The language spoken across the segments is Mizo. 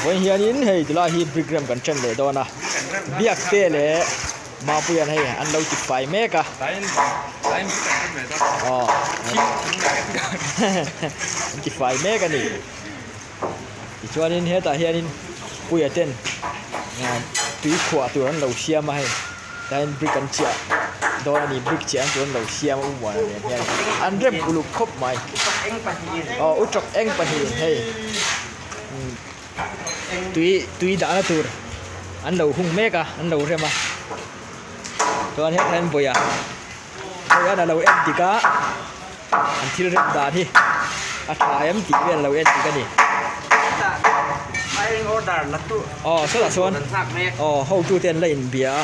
Vawiin hianin hei tilai hi brick rem kan then leh dawn a Biakte leh Mapuia'n hei an lo ti fai mek a aw an ti fai mek a ni tichuanin hetah hianin Puia ten tui khuah tur an lo siam a hei tlaiin brick an chiah dawn a ni brick chiah an tur an lo siam a u muana nen hian an rem uluk khawp mai aw u tawk eng pahnihin hei tui tui dahna tur an lo hung mek a an lo rem a chuan hetah hian vawiah vawian a lo en dik a an thil rem dan hi a tha em tih vel a lo en dik a ni aw sawtah chuan aw hotu te an la inbia a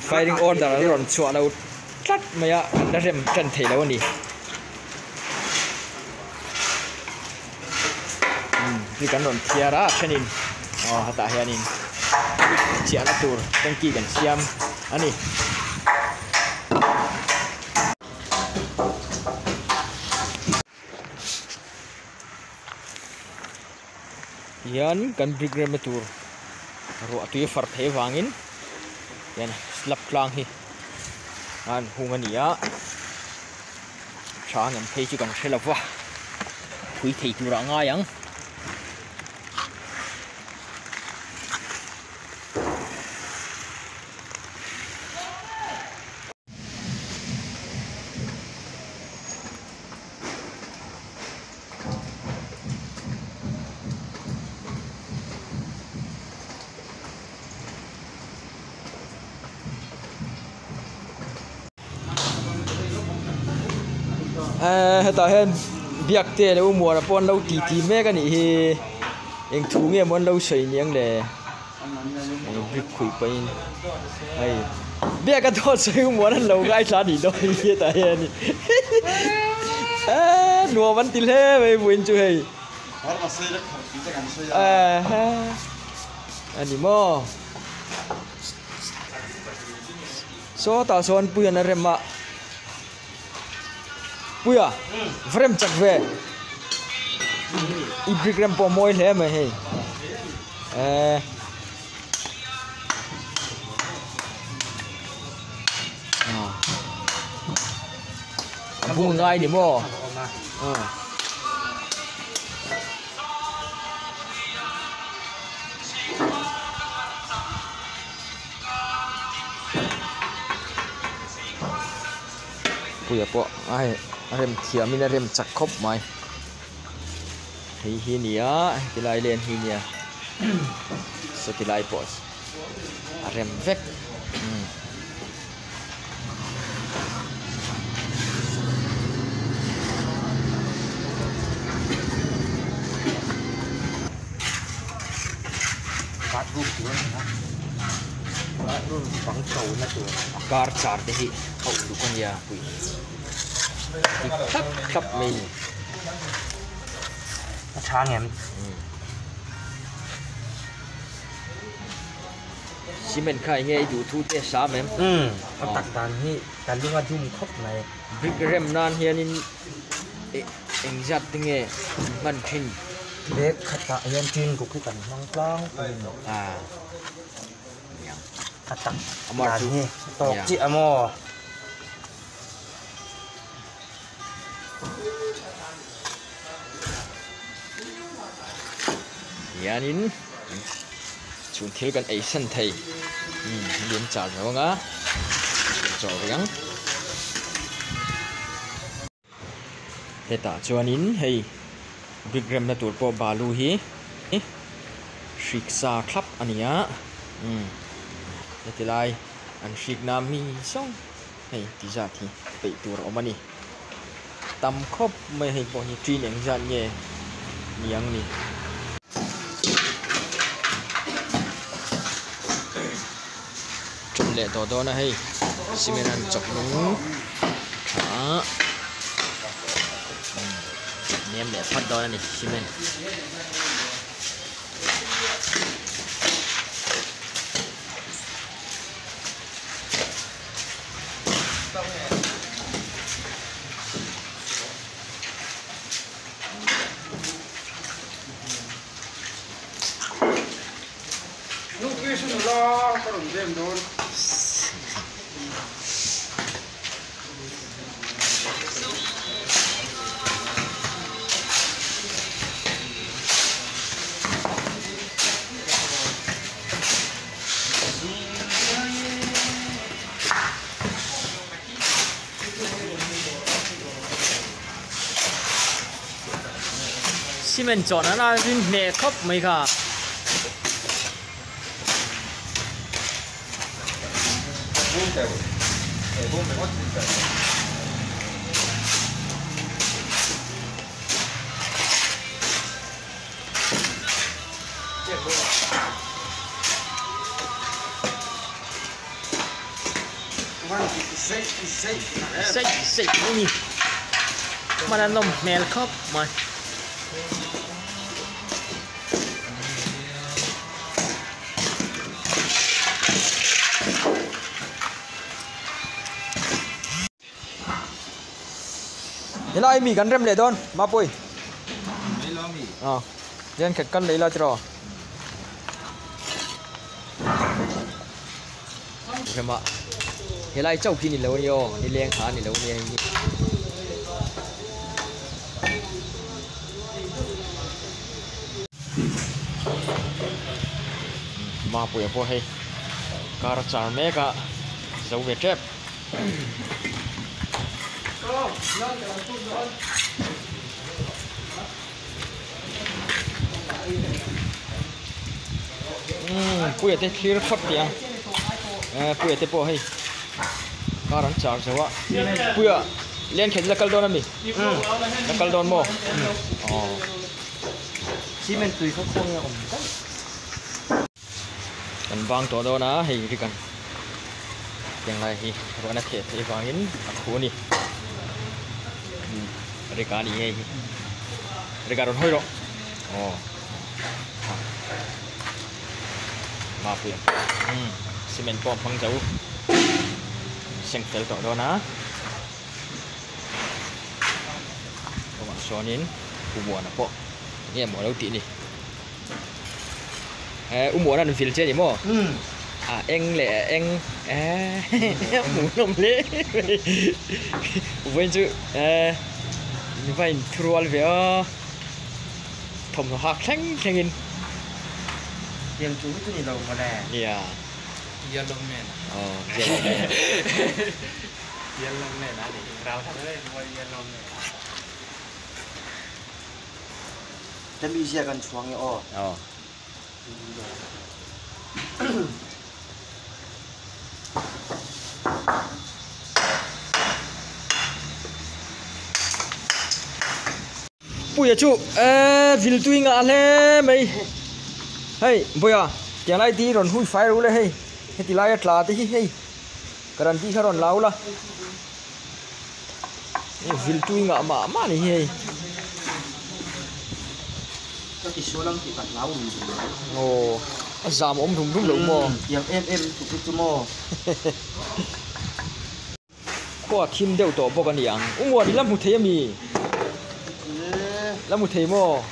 firing order an rawn chhuah lo tlat mai a an la rem tan thei lo a ni. Brick an rawn thiar a a thenin aw hetah hianin brick chiahna tur tanky kan siam a ni. Hian kan brick remna tur ruah tui a far theih avangin hian slab tlang hi a an hung a ni a. Tha ang em phei chu kan hre lo va, phui thei tur ah ngai ang. Eee hetah hian biak te leh u muana pawh an lo ti ti mek a nih hi eng thu nge maw an lo sawi niang le brick khuih pahin hei biak a dawt sawi u muana an lo ngaithla a nih dawn hi hetah hian eee nuam an ti hle mai vawiin chu hei eee a ni maw. Sawtah sawn Puia'n a rem a, Puia va rem chak ve, i brick rem pawh a mawi hle mai hei eee. A bung ngai ni maw aw. Puia pawh a hei a rem thiam in a rem chak khawp mai hei hi a ni a heti lai len hi a nia sawti lai pawh a rem vek. Bathroom tur a ni a bathroom bang cho na tur a kar char te hi a uluk a nia pui dik thlap thlap mai a ni. A tha ngem. Cement kha enge i duh thu te a sam em? Umm a tak dan hi ka lung a dum khawp mai. Brick rem nan hianin engzat te nge an hman thin? Bag khatah hian tin ruk hi kan hmang tlangpui a ni. A tak dan hi a tawk chiah a maw? Hianin chhun thil kan ei san thei umm hemi an char zo anga chaw rih ang hetah chuanin hei brick remna tur pawh balu hi hrik sa thlap a ni a umm heti lai an hrikna mi zawng hei ti zat hi peih tur a awm a ni. Tam khawp mai hei pawh hi ṭin eng zat nge ni ang ni. Ṭum leh tawh dawn a hei cement an chawp nung tha a nem leh phat dawn a ni cement. Cement chawh nana rin hneh khawp mai kha. Sei sei mai ni hman a nawm hmel khawp mai. Helai mi kan rem leh dawn Mapui. Hian khat kal leh ila tiraw. Rema helai chauh khi ni lo a ni aw ni leng kha a ni lo a nia hei hi. Mapuia pawh hei car a char mek a zo ve tep. Umm puia te thlir phawt tih ang eh puia te pawh hei car an char zo a puia len khet la kal dawn ami la kal dawn maw aw cement tui kha khawnge a awm daih. Kan vang tawh dawn a hei ri kan tiang lai hi ruahna theh theih avangin a khu a ni rika a ni hei hi rika rawn hawi rawh aw mapui umm cement pawh a hmang zo seng fel tawh dawn a kawngah sawnin pu muana pawh eng nge maw a lo tih ni. Eh u muan an vil che ni maw a eng leh a eng eh hmuhnawm hle mai vawiin chu eh mi va in thurual ve a thawmhnaw hak thleng thleng in tiang chu chu ni lo mawle nia yellow man aw yellow man yellow man a ni rau thak yellow man. Hemi ziak an chhuang e aw. Aw. Puia chu eh vil tui ngah hle mai. Hei Buia tiang lai te hi rawn hui fai ru le hei heti laia tla te hi hei karanti kha rawn lau la. Vil tui ngah mah mah ni hi hei. Ka ti sual ang tih ka hlau rum rum mai. Aw a zam awm rum rum lo maw? Tiang em em tuk hi chu maw? Khua thim deuh tawh bawk a ni ang. U Muan i la hmu thei a mi? La hmu thei maw?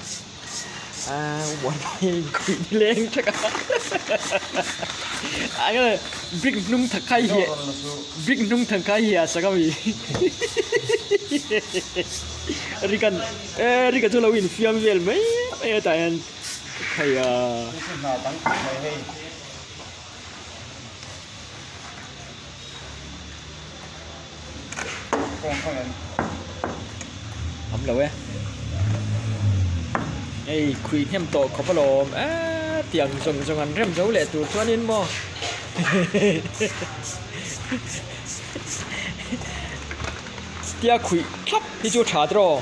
Ah u Muan pa hian inkhawih ni leng thak a. A nge brick hnung thak khai hi brick hnung thak khai hi a sak a mi. Rikan eh Rika chu lo infiam vel mai mai a tah hian khai a. Awm lo e hei khui hnem tawh khawp alawm eee tiang zawng zawng an rem zo leh tur chuanin maw tia khuih thlap hi chu tha tawh.